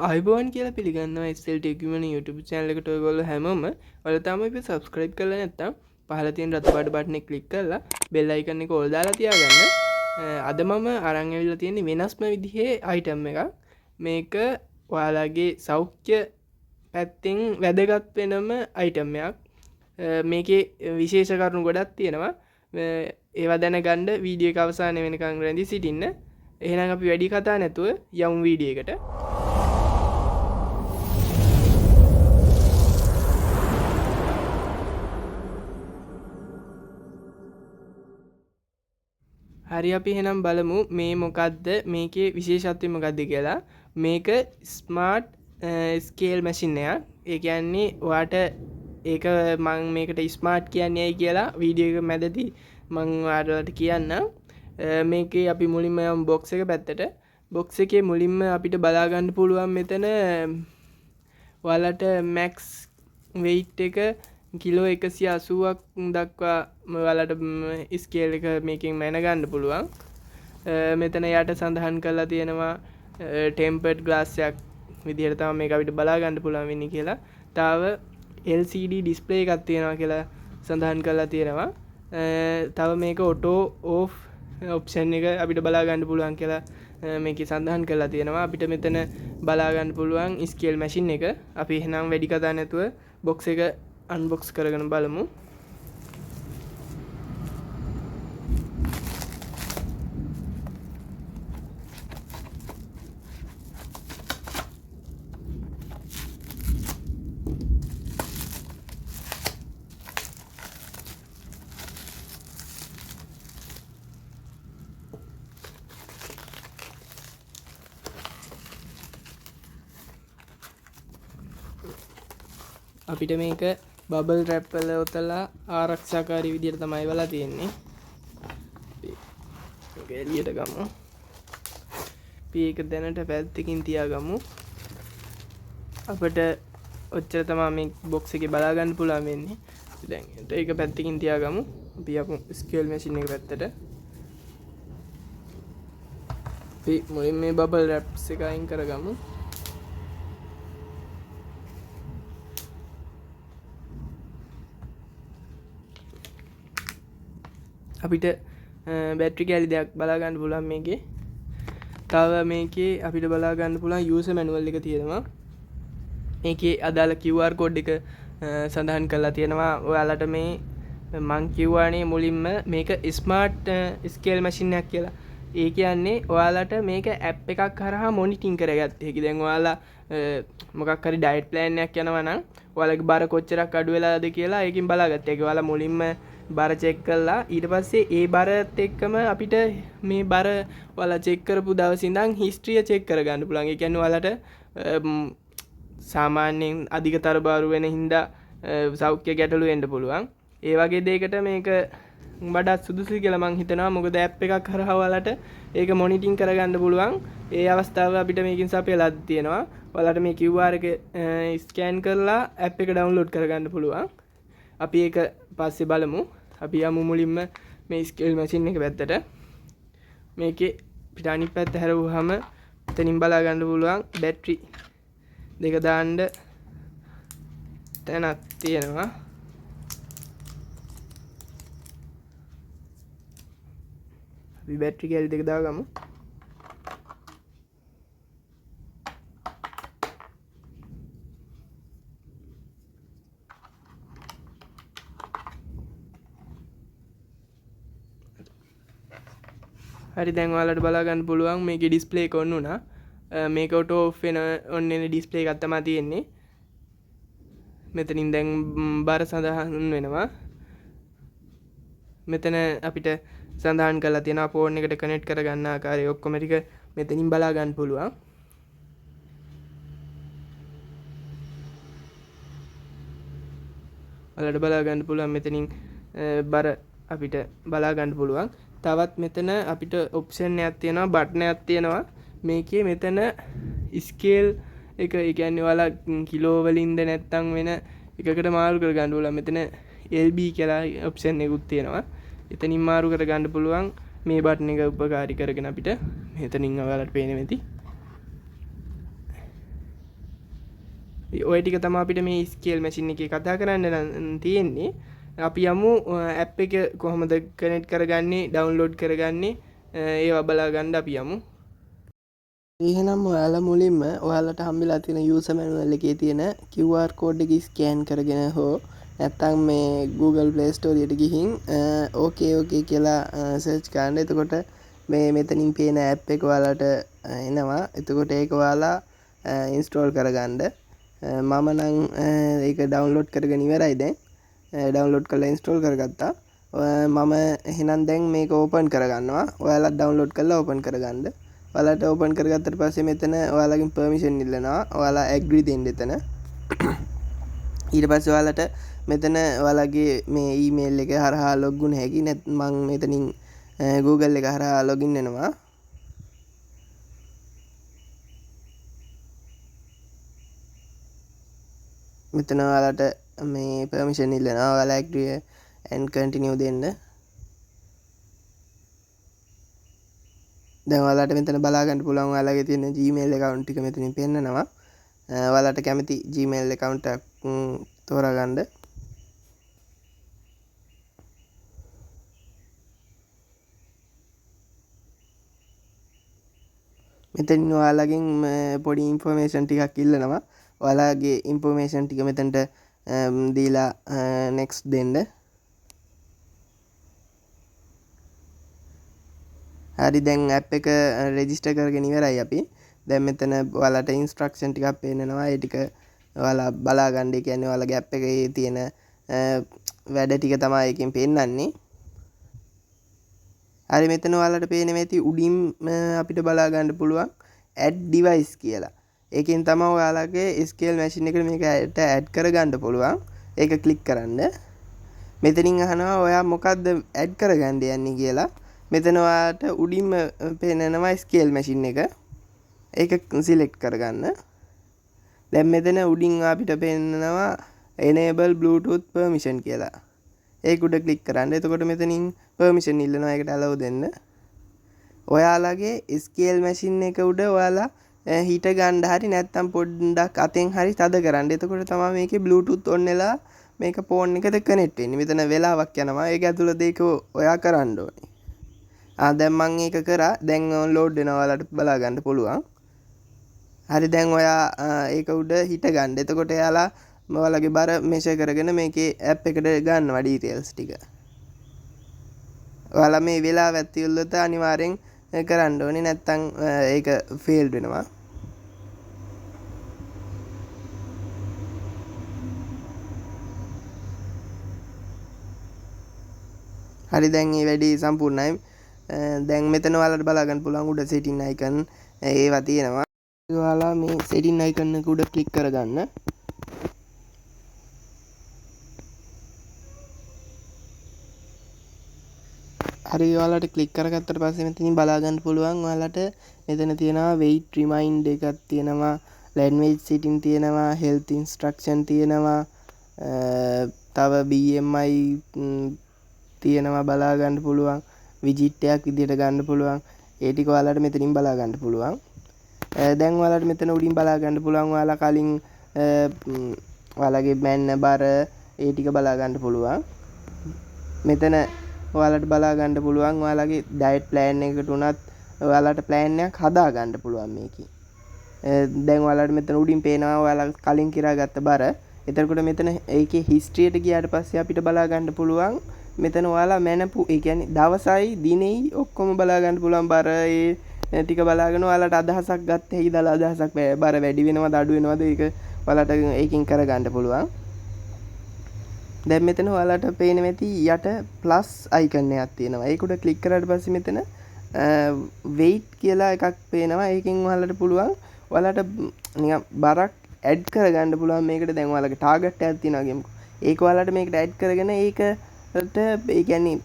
ආයුබෝවන් කියලා පිළිගන්නවා SLT Equipment YouTube channel එකට ඔයගොල්ලෝ හැමෝම. ඔයාලා තාම අපි subscribe කරලා නැත්නම් පහළ තියෙන රතු පාට බටන් එක ක්ලික් කරලා bell icon එක ඕල් දාලා තියාගන්න. අද මම අරන් ඇවිල්ලා තියෙන්නේ වෙනස්ම විදිහේ අයිටම් එකක්. මේක ඔයාලගේ සෞඛ්‍ය පැත්තෙන් වැදගත් වෙනම අයිටම් එකක්. මේකේ විශේෂ කරුණු ගොඩක් තියෙනවා. ඒවා දැනගන්න වීඩියෝ එක අවසානය වෙනකන් රැඳී සිටින්න. එහෙනම් අපි වැඩි කතා නැතුව යමු වීඩියෝ එකට. හරි, අපි එහෙනම් බලමු මේ මොකද්ද, මේකේ විශේෂත්වය මොකද්ද කියලා. මේක ස්මාර්ට් ස්කේල් මැෂින් එකක්. ඒ කියන්නේ ඔයාට ඒක මං මේකට ස්මාර්ට් කියන්නේ ඇයි කියලා වීඩියෝ එක මැදදී මං ඔයාලට කියන්නම්. මේකේ අපි මුලින්ම යමු බොක්ස් එක පැත්තට. බොක්ස් එකේ මුලින්ම අපිට බලා ගන්න පුළුවන් මෙතන ඔයාලට මැක්ස් වෙයිට් එක කිලෝ එකසිය අසූවක් දක්වා ඔයාලට ස්කේල් එක මේකෙන් මැන ගන්න පුළුවන්. මෙතන යට සඳහන් කරලා තියෙනවා ටෙම්පර්ඩ් ග්ලාස් එකක් විදිහට තමයි මේක අපිට බලා ගන්න පුළුවන් වෙන්නේ කියලා. තව LCD display එකක් තියෙනවා කියලා සඳහන් කරලා තියෙනවා. තව මේක ඔටෝ ඕෆ් ඔප්ෂන් එක අපිට බලා ගන්න පුළුවන් කියලා මේකේ සඳහන් කරලා තියෙනවා. අපිට මෙතන බලා ගන්න පුළුවන් ස්කේල් මැෂින් එක. අපි එහෙනම් වැඩි කතා නැතුව බොක්ස් එක අන්බොක්ස් කරගෙන බලමු. අපිට මේක බබල් රැප් වල ඔතලා ආරක්ෂාකාරී විදියට තමයි වෙලා තියෙන්නේ. අපි මේක එළියට ගමු. අපි ඒක දැනට පැත්තකින් තියාගමු. අපිට ඔච්චර තමයි මේ බොක්ස් එකේ බලා ගන්න පුළුවන් වෙන්නේ. දැන් ඒක පැත්තකින් තියාගමු. අපි යමු ස්කේල් මැෂින් එක පැත්තට. අපි මුලින් මේ බබල් රැප්ස් එක අයින් කරගමු. අපිට බැටරි කැලි දෙයක් බලා ගන්න පුළුවන් මේකේ. තව මේකේ අපිට බලා ගන්න පුළුවන් යූසර් මැනුවල් එක තියෙනවා. මේකේ අදාළ QR code එක සඳහන් කරලා තියෙනවා. ඔයාලට මේ මං කිව්වානේ මුලින්ම මේක ස්මාර්ට් ස්කේල් මැෂින් එකක් කියලා. ඒ කියන්නේ ඔයාලට මේක ඇප් එකක් හරහා මොනිටින් කරගත්ත හැකි. දැන් ඔයාලා මොකක් හරි ඩයට් ප්ලෑන් එකක් යනවා නම් ඔයාලගේ බර කොච්චරක් අඩු වෙලාද කියලා ඒකෙන් බලාගත්ත හැකි. ඔයාලා මුලින්ම බර චෙක් කරලා ඊට පස්සේ ඒ බරත් එක්කම අපිට මේ බර ඔයාලා චෙක් කරපු දවස් ඉඳන් හිස්ටරිය චෙක් කරගන්න පුළුවන්. ඒ කියන්නේ ඔයාලට සාමාන්‍යයෙන් අධිකතර බරු වෙන හින්දා සෞඛ්‍ය ගැටලු එන්න පුළුවන්. ඒ වගේ දෙයකට මේක වඩා සුදුසුයි කියලා මං හිතනවා. මොකද ඇප් එකක් හරහා ඔයාලට ඒක මොනිටින් කරගන්න පුළුවන්. ඒ අවස්ථාව අපිට මේකෙන් සපයලා තියෙනවා. ඔයාලට මේ QR එක ස්කෑන් කරලා ඇප් එක ඩවුන්ලෝඩ් කරගන්න පුළුවන්. අපි ඒක පස්සේ බලමු. අපි යමු මුලින්ම මේ ස්කේල් මැෂින් එක පැත්තට. මේකේ පිට අනිත් පැත්ත හැරවුවාම එතනින් බලා ගන්න පුළුවන් බැටරි දෙක දාන්න තැනක් තියෙනවා. අපි බැටරි කැලි දෙක දාගමු. හරි, දැන් ඔයාලට බලා ගන්න පුළුවන් මේකේ ඩිස්ප්ලේ එක ඔන් වුණා. මේක ඔටෝ ඔෆ් වෙන ඔන් වෙන ඩිස්ප්ලේ එකක් තමයි තියෙන්නේ. මෙතනින් දැන් බර සඳහන් වෙනවා. මෙතන අපිට සඳහන් කරලා තියෙනවා ෆෝන් එකට කනෙක්ට් කරගන්න ආකාරය ඔක්කොම ටික මෙතනින් බලා ගන්න පුළුවන්. ඔයාලට බලා ගන්න පුළුවන් මෙතනින් බර අපිට බලා ගන්න පුළුවන්. තවත් මෙතන අපිට ඔප්ෂන් එකක් තියෙනවා, බටන් එකක් තියෙනවා. මේකේ මෙතන ස්කේල් එක, ඒ කියන්නේ ඔයාලා කිලෝ වලින්ද නැත්තම් වෙන එකකට මාරු කර ගන්න පුළුවන්. මෙතන LB කියලා ඔප්ෂන් එකකුත් තියෙනවා. එතනින් මාරු කර ගන්න පුළුවන් මේ බටන් එක උපකාරී කරගෙන අපිට මෙතනින් ඔයාලට පේන ඇති. ඔය ටික තමයි අපිට මේ ස්කේල් මැෂින් එකේ කතා කරන්න තියෙන්නේ. අපි යමු ඇප් එක කොහොමද කනෙක්ට් කරගන්නේ, ඩවුන්ලෝඩ් කරගන්නේ, ඒවා බලා ගන්න අපි යමු. එහෙනම් ඔයාලා මුලින්ම ඔයාලට හම්බෙලා තියෙන යූසර් මැනුවල් එකේ තියෙන QR code එක ස්කෑන් කරගෙන හෝ නැත්නම් මේ Google Play Store එකට ගිහින් ඕකේ ඕකේ කියලා සර්ච් කරන්න. එතකොට මේ මෙතනින් පේන ඇප් එක ඔයාලට එනවා. එතකොට ඒක ඔයාලා ඉන්ස්ටෝල් කරගන්න. මම නම් ඒක ඩවුන්ලෝඩ් කරගෙන ඉවරයි දැන්. ඩවුන්ලෝඩ් කරලා ඉන්ස්ටෝල් කරගත්තා. මම එහෙනම් දැන් මේක ඕපන් කරගන්නවා. ඔයාලත් ඩවුන්ලෝඩ් කරලා ඕපන් කරගන්න. ඔයාලට ඕපන් කරගත්තට පස්සේ මෙතන ඔයාලගෙන් පර්මිෂන් ඉල්ලනවා. ඔයාලා ඇග්‍රී දෙන්න එතන. ඊට පස්සේ ඔයාලට මෙතන ඔයාලගේ මේ ඊමේල් එක හරහා ලොග් වුණ හැකි. මං මෙතනින් Google එක හරහා ලොගින් වෙනවා. මෙතන ඔයාලට මේ පර්මිෂන් ඉල්ලනවා. ඔයාලා ඇග්‍රී ඇන්ඩ් කන්ටිනියු දෙන්න. දැන් ඔයාලට මෙතන බලා ගන්න පුළුවන් ඔයාලගේ තියෙන Gmail account ටික මෙතනින් පෙන්නනවා. ඔයාලට කැමති Gmail account එකක් තෝරාගන්න. මෙතනින් ඔයාලගෙන් පොඩි ඉන්ෆර්මේෂන් ටිකක් ඉල්ලනවා. ඔයාලගේ ඉන්ෆර්මේෂන් ටික මෙතනට දීලා නෙක්ස්ට් දෙන්න. හරි, දැන් ඇප් එක රෙජිස්ටර් කරගෙන ඉවරයි අපි. දැන් මෙතන ඔයාලට ඉන්ස්ට්‍රක්ෂන් ටිකක් පෙන්නනවා. ඒ ටික ඔයාලා බලා ගන්න. ඒ කියන්නේ ඔයාලගේ ඇප් එකේ තියෙන වැඩ ටික තමයි ඒකෙන් පෙන්නන්නේ. හරි, මෙතන ඔයාලට පේනවා ඇති උඩින් අපිට බලා ගන්න පුළුවන් ඇඩ් ඩිවයිස් කියලා. ඒකෙන් තමයි ඔයාලගේ ස්කේල් මැෂින් එකට මේක ඇඩ් කරගන්න පුළුවන්. ඒක ක්ලික් කරන්න. මෙතනින් අහනවා ඔයා මොකද්ද ඇඩ් කරගන්න යන්නේ කියලා. මෙතන ඔයාලට උඩින්ම පෙන්නනවා ස්කේල් මැෂින් එක. ඒක සිලෙක්ට් කරගන්න. දැන් මෙතන උඩින් අපිට පෙන්නනවා enable Bluetooth permission කියලා. ඒක උඩ ක්ලික් කරන්න. එතකොට මෙතනින් පර්මිෂන් ඉල්ලනවා. ඒකට allow දෙන්න. ඔයාලගේ ස්කේල් මැෂින් එක උඩ ඔයාලා හිට ගන්න හරි නැත්නම් පොඩ්ඩක් අතෙන් හරි තද කරන්න. එතකොට තමයි මේකේ Bluetooth on වෙලා මේක ෆෝන් එකට කනෙක්ට් වෙන්නේ. මෙතන වෙලාවක් යනවා. ඒක ඇතුළත ඒක ඔයා කරන්න ඕනේ. දැන් මං ඒක කරා. දැන් ලෝඩ් වෙනවා. ඔයාලට බලා ගන්න පුළුවන්. හරි, දැන් ඔයා ඒක උඩ හිට ගන්න. එතකොට එයාලා ඔයාලගේ බර මෙෂර් කරගෙන මේකේ ඇප් එකට ගන්නවා ඩීටේල්ස් ටික. ඔයාලා මේ වෙලාව ඇතුළත අනිවාර්යෙන් කරන්න ඕනේ. නැත්නම් ඒක ෆේල් වෙනවා. හරි, දැන් මේ වැඩේ සම්පූර්ණයි. දැන් මෙතන ඔයාලට බලා ගන්න පුළුවන් උඩ සෙටින් අයිකන් ඒවා තියෙනවා. ඔයාලා මේ සෙටින් අයිකන් එක උඩ ක්ලික් කරගන්න. හරි, ඔයාලට ක්ලික් කරගත්තට පස්සේ මෙතනින් බලා ගන්න පුළුවන් ඔයාලට මෙතන තියෙනවා weight remind එකක් තියෙනවා, language setting තියෙනවා, health instruction තියෙනවා, තව BMI තියෙනවා බලා ගන්න පුළුවන්, විජිට් එකක් විදියට ගන්න පුළුවන්. ඒ ටික ඔයාලට මෙතනින් බලා ගන්න පුළුවන්. දැන් ඔයාලට මෙතන උඩින් බලා ගන්න පුළුවන් ඔයාලා කලින් ඔයාලගේ මැන්න බර ඒ ටික බලා ගන්න පුළුවන්. මෙතන ඔයාලට බලා ගන්න පුළුවන් ඔයාලගේ ඩයට් ප්ලෑන් එකකට උනත් ඔයාලට ප්ලෑන් එකක් හදා ගන්න පුළුවන් මේකේ. දැන් ඔයාලට මෙතන උඩින් පේනවා ඔයාලා කලින් කිරාගත්ත බර. එතකොට මෙතන ඒකේ හිස්ටරියට ගියාට පස්සේ අපිට බලා ගන්න පුළුවන් මෙතන ඔයාලා මැනපු, ඒ කියන්නේ දවසයි දිනෙයි ඔක්කොම බලා ගන්න පුළුවන් බර ඒ ටික බලාගෙන ඔයාලට අදහසක් ගත්ත හැකි දල අදහසක් බර වැඩි වෙනවද අඩු වෙනවද ඒක ඔයාලට ඒකෙන් කරගන්න පුළුවන්. දැන් මෙතන ඔයාලට පේන ඇති යට ප්ලස් අයිකන් එකක් තියෙනවා. ඒක උඩ ක්ලික් කරාට පස්සේ මෙතන weight කියලා එකක් පේනවා. ඒකෙන් ඔයාලට පුළුවන් ඔයාලට නිකන් බරක් ඇඩ් කරගන්න පුළුවන් මේකට. දැන් ඔයාලගේ ටාගට් එකක් තියෙනවා කියමුකෝ. ඒක ඔයාලට මේකට ඇඩ් කරගෙන ඒකට ඒ කියන්නේ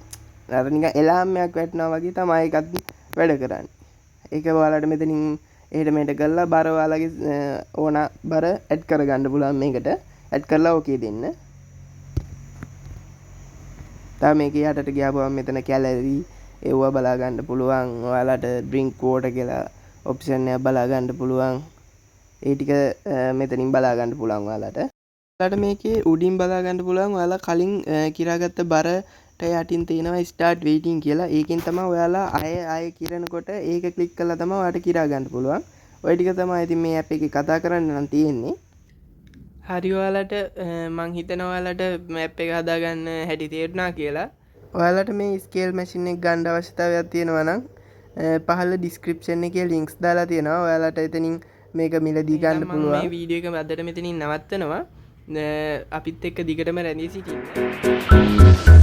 අර නිකන් එලාම් එකක් වැටෙනවා වගේ තමයි ඒකත් වැඩ කරන්නේ. ඒක ඔයාලට මෙතනින් එහෙට මෙහෙට කරලා බර ඔයාලගේ ඕන බර ඇඩ් කරගන්න පුළුවන් මේකට. ඇඩ් කරලා ඕකේ දෙන්න. තව මේකේ යටට ගියාම මෙතන කැලරි ඒවා බලා ගන්න පුළුවන්. ඔයාලට ඩ්‍රින්ක් වෝටර් කියලා ඔප්ෂන් එකක් බලා ගන්න පුළුවන්. ඒ ටික මෙතනින් බලා ගන්න පුළුවන් ඔයාලට. ඔයාලට මේකේ උඩින් බලා ගන්න පුළුවන් ඔයාලා කලින් කිරාගත්ත බරට යටින් තියෙනවා ස්ටාර්ට් වෙයිටින් කියලා. ඒකෙන් තමයි ඔයාලා ආය ආය කිරනකොට ඒක ක්ලික් කරලා තමයි ඔයාලට කිරා ගන්න පුළුවන්. ඔය ටික තමයි ඉතින් මේ ඇප් එකේ කතා කරන්න නම් තියෙන්නේ. හරි, ඔයාලට මං හිතනවා ඔයාලට ඇප් එක හදාගන්න හැටි තේරුණා කියලා. ඔයාලට මේ ස්කේල් මැෂින් එක ගන්න අවශ්‍යතාවයක් තියෙනවා නම් පහළ ඩිස්ක්‍රිප්ෂන් එකේ ලින්ක්ස් දාලා තියෙනවා. ඔයාලට එතනින් මේක මිලදී ගන්න පුළුවන්. මේ වීඩියෝ එක අදට මෙතනින් නවත්තනවා. අපිත් එක්ක දිගටම රැඳී සිටින්න.